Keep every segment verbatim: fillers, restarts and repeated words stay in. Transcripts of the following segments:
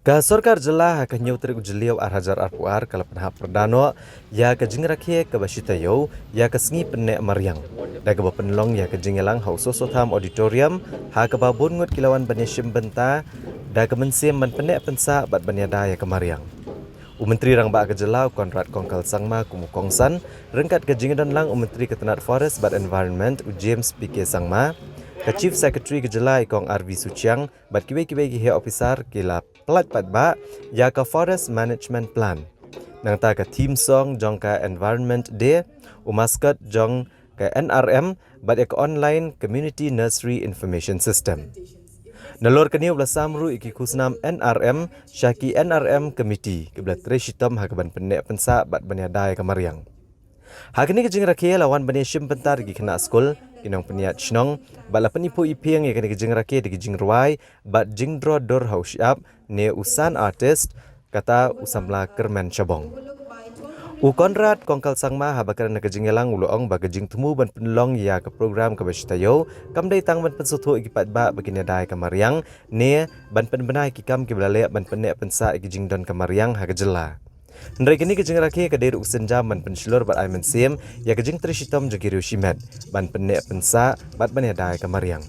Ka sorkar jylla ha ka hynñiew tarik u Jylliew ar hajar arphew ar ka la pynhap pyrda noh ïa ka jingrakhe kaba shi taïew ïa ka sngi pynneh mariang, da kaba pynlong ïa ka jingïalang ha u Soso Tham Auditorium, ha kaba bun ngut ki la wan ban ïashim bynta da ka mynsiem ban pynneh pynsah bad ban ïada ïa ka mariang. U Myntri Rangbah ka jylla u Conrad Kongkal Sangma kum u kongsan, ryngkat ka jingdon lang u Myntri ka tnat Forest bad Environment u James P K Sangma, ka Chief Secretary ka jylla i Kong R V Suchiang, bad kiwei kiwei ki heh ophisar ki la pyllait paidbah ïa ka Forest Management Plan. Nangta ka theme song jong ka Environment Day, u mascot jong ka N R M, bad ïa ka Online Community Nursery Information System. Nalor kane u la sam ruh ïa ki khusnam N R M sha ki N R M Committee kiba la trei shitom ha kaban pynneh pynsah bad ban ïada ïa ka mariang. Ha kane ka jingrakhe la wan ban ïashim bynta da ki khynnah skul, ki nongpynïaid shnong, bad la pyniphuh iphieng ïa kane ka jingrakhe da ki jingrwai bad jingdro dur ha u shyiap ne u Sun Artist, kata u samla Kyrmen Shabong. U Conrad Kongkal Sangma haba kren ha ka jingïalang u la ong ba ka jingthmu ban pynlong ïa ka program kaba shi taïew kam dei tang ban pynsngewthuh ïa ki paidbah ba kin ïada ïa ka mariang ne ban pynbna ïa ki kam kiba la leh ban pynneh pynsah ïa ki jingdon ka mariang ha ka jylla. Hynrei kane ka jingrakhe ka dei ruh ka sienjam ban pynshlur bad ai mynsiem ïa ka jingtrei shitom jong ki riew shimet ban pynneh pynsah bad ban ïada ïa ka mariang.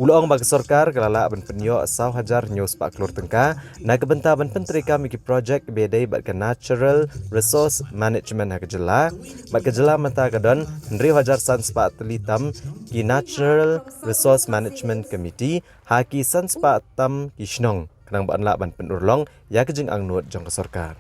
U la ong ba ka sorkar ka la lah ban pynïoh saw hajar hynñiew spah klur tyngka na ka bynta ban pyntreikam ïa ki projek kiba ïadei bad ka Natural Resource Management ha ka jylla, bad ka jylla mynta ka don hynriew hajar san spah tylli tam ki Natural Resource Management Committee ha ki san spah tam ki shnong, khnang ba yn lah ban pynurlong ïa ka jingangnud jong ka sorkar.